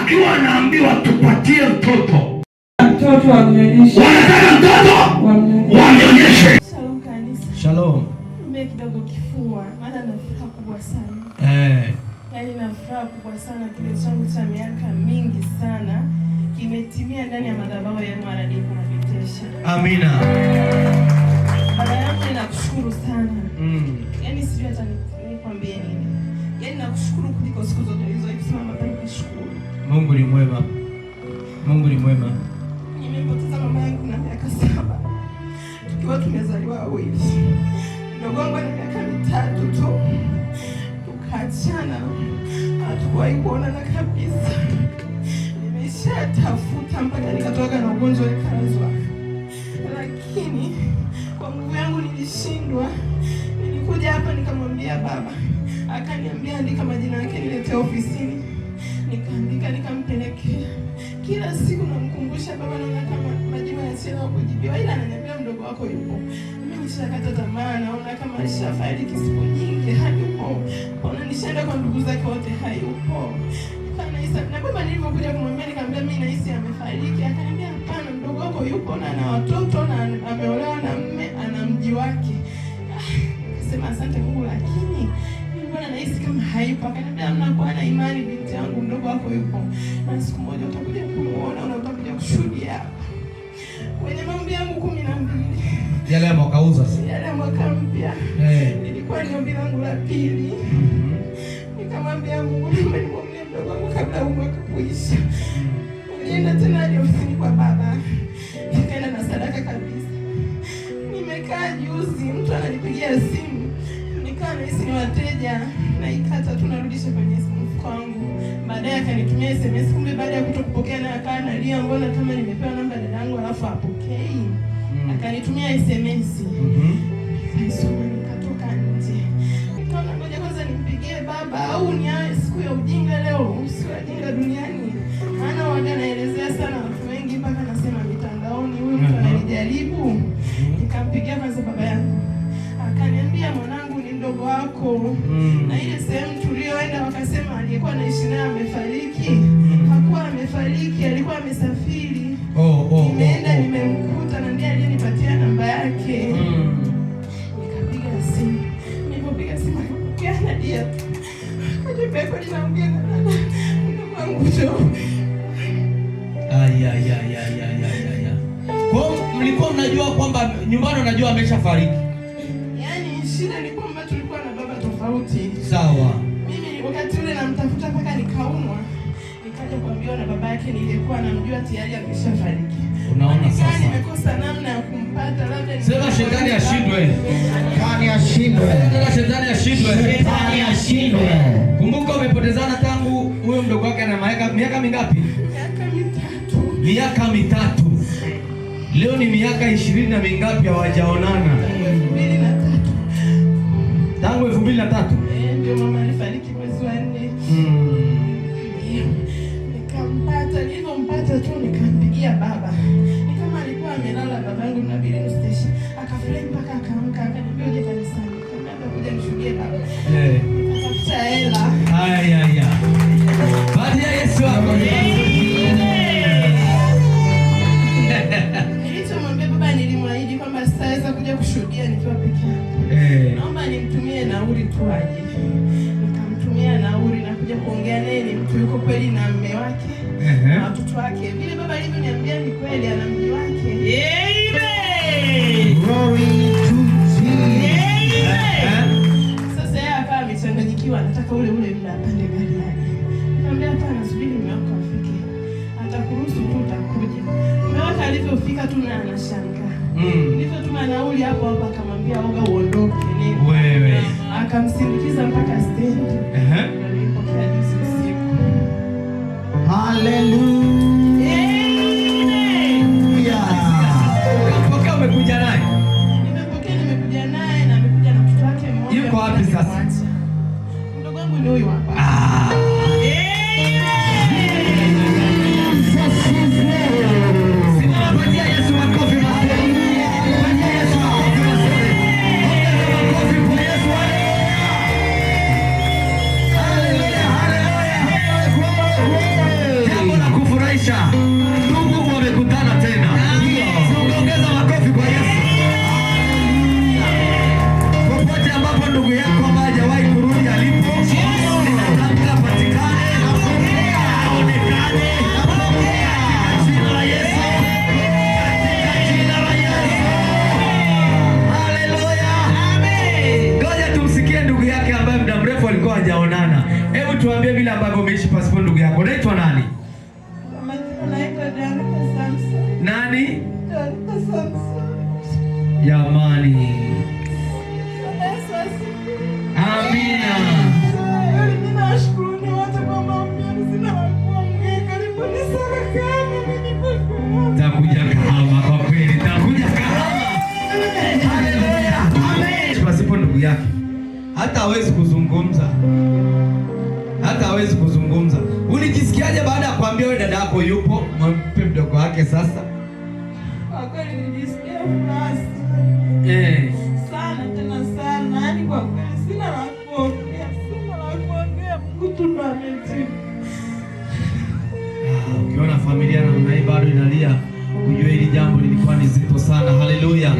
Akiwa anaambiwa tupatie mtoto, Mtoto wamnyonyeshe. Wanataka mtoto Wamnyonyeshe. Wamnyonyeshe. Shalom kanisa. Shalom. Mimi kidogo kifua, maana na furaha kubwa sana. Yaani na furaha kubwa sana, kile changu cha miaka mingi sana kimetimia ndani ya madhabahu ya MRD Kunapitesha. Amina. Baba yangu, ninakushukuru sana. Yaani sijui hata nikwambie nini. Yaani nakushukuru kuliko siku zote nilizosimama hapa nikushukuru. Mungu ni mwema. Mungu ni mwema. Nimempoteza mama yangu na miaka 7 tukiwa tumezaliwa wawili. Mdogo wangu ana miaka 3 tu, tukaachana, hatukuwahi kuonana kabisa. Nimeshatafuta mpaka nikatoka na ugonjwa nikalazwa, lakini kwa nguvu yangu nilishindwa. Nilikuja hapa nikamwambia baba, akaniambia andika majina yake niletee ofisini. Nikaandika, nikampelekea. Kila siku namkumbusha baba, naona kama majibu yanachelewa kujibiwa, ila ananiambia mdogo wako yupo. Mimi nishakata tamaa, naona kama alishafariki siku nyingi, hayupo. Ona nishaenda kwa ndugu zake wote, hayupo. Na baba nilivyokuja kumwambia, nikamwambia mimi nahisi amefariki, akaniambia hapana, mdogo wako yupo na ana watoto na ameolewa na mme, ana mji wake. Ah, nikasema asante Mungu, lakini mimi mbona nahisi kama hayupo? Akaniambia hamna, kuwa na imani binti yangu, mdogo wako yupo na siku moja utakuja kumuona na utakuja kushuhudia hapa. Kwenye maombi yangu 12 Yale ya mwaka huu sasa. Yale ya mwaka mpya, nilikuwa ni ombi langu la pili. Nikamwambia Mungu, naomba nimwombe mdogo wangu kabla huu mwaka kuisha. Nilienda tena hadi ofisini kwa baba, nikaenda na sadaka kabisa. Nimekaa juzi, mtu ananipigia simu, nikawa nahisi ni wateja, naikata tu narudisha kwenye mfuko wangu. Baadaye akanitumia SMS, kumbe baada ya kutokupokea naye akawa analia, mbona kama nimepewa namba dada yangu alafu apokei. Akanitumia SMS. Nikaisoma, nikatoka nje. Nikaona ngoja kwanza nimpigie baba au ni siku ya ujinga leo, siku ya ujinga duniani. Maana waga naelezea sana watu wengi mpaka nasema mitandaoni huyu mtu ananijaribu. Nikampigia kwanza baba yangu. Akaniambia mwanangu ni mdogo wako. Na ile sehemu tulioenda wakasema aliyekuwa anaishi naye amefariki. Hakuwa amefariki, alikuwa amesafiri. Oh, Nimeenda oh. nimemkuta na ndiye aliyenipatia namba yake. Nikapiga simu. Nilipopiga simu akapokea, analia. Akaniambia kweli naongea na dada. Mdogo wangu njoo. Ay, ay, ay, ay, ay, ay, ay, ay. Kwa hiyo mlikuwa mnajua kwamba nyumbani unajua ameshafariki. Yaani shida ni kwamba tulikuwa na baba tofauti. Sawa. Mimi wakati ule namtafuta mpaka nikaumwa. Nikaja kuambiwa na baba yake nilikuwa namjua tayari ameshafariki. Unaona Nikawa sasa. nimekosa namna ya kumpata, labda Sema shetani ashindwe. Shetani ashindwe. Sema shetani ashindwe. Shetani ashindwe. Kumbuka umepotezana tangu huyo mdogo wake ana miaka mingapi? Miaka 3. Miaka 3. Leo ni miaka 20 na mingapi hawajaonana? Tangu 2003. Tangu 2003. Eh, ndio mama alifariki mwezi wa 4. Ndio. Nikampata, nilivyompata tu nikampigia baba. Ni kama alikuwa amelala baba yangu na Billy Station. Akafurahi mpaka akaamka, akaniambia uje kanisani. Nikamwambia kuja nishuhudie baba. Nikatafuta hela. Ay, ay, ay. Baada ya Yesu hapo. Nilichomwambia baba, nilimwahidi kwamba sitaweza kuja kushuhudia nikiwa peke yangu. Naomba nimtumie nauli tu aje. Nikamtumia nauli na kuja kuongea naye, ni mtu yuko kweli na mume wake na watoto wake. Vile baba alivyoniambia ni kweli, ana mji wake. Amen. Glory to Jesus. Sasa yeye akawa amechanganyikiwa, anataka ule ule muda apande gari yake. Nikamwambia hapana, subiri mume wako afike, atakuruhusu tu, utakuja. Mume wake alivyofika tu na anashangaa. Nilivyotuma nauli hapo hapo akamwambia oga uondoke, nenda. Wewe. Akamsindikiza mpaka stendi. Na nilipokea juzi usiku. Hallelujah. Ukampokea, umekuja naye. Nimepokea, nimekuja naye na amekuja na mtoto wake mmoja. Yuko wapi sasa? Nimemwacha. Mdogo wangu ni huyu hapa. Ah. Jesus is Lord. Simama, patia Yesu makofi mazuri. Patia Yesu makofi mazuri. Ongeza makofi kwa Yesu. Haleluya. nani? Dorita Samson. Jamani. Bwana Yesu asifiwe. Amina. Kweli mimi nawashukuruni wote kwa maombi yenu, sina la kuongea. Karibuni sana kama mimi nipo kwa Takuja Kahama kwa kweli, takuja Kahama. Haleluya. Amen. Pasipo ndugu yake hata hawezi kuzungumza, hata hawezi kuzungumza. Ulijisikiaje baada ya kuambia wewe dada yako yupo, mwampe mdogo wake sasa? Kwa kweli nilijisikia furaha sana. Sana tena sana, yaani kwa kweli sina la kuongea, sina la kuongea. Mungu tu ndo amejibu. Ah, ukiona familia namna hii bado inalia, ujue hili jambo lilikuwa ni zito sana. Haleluya.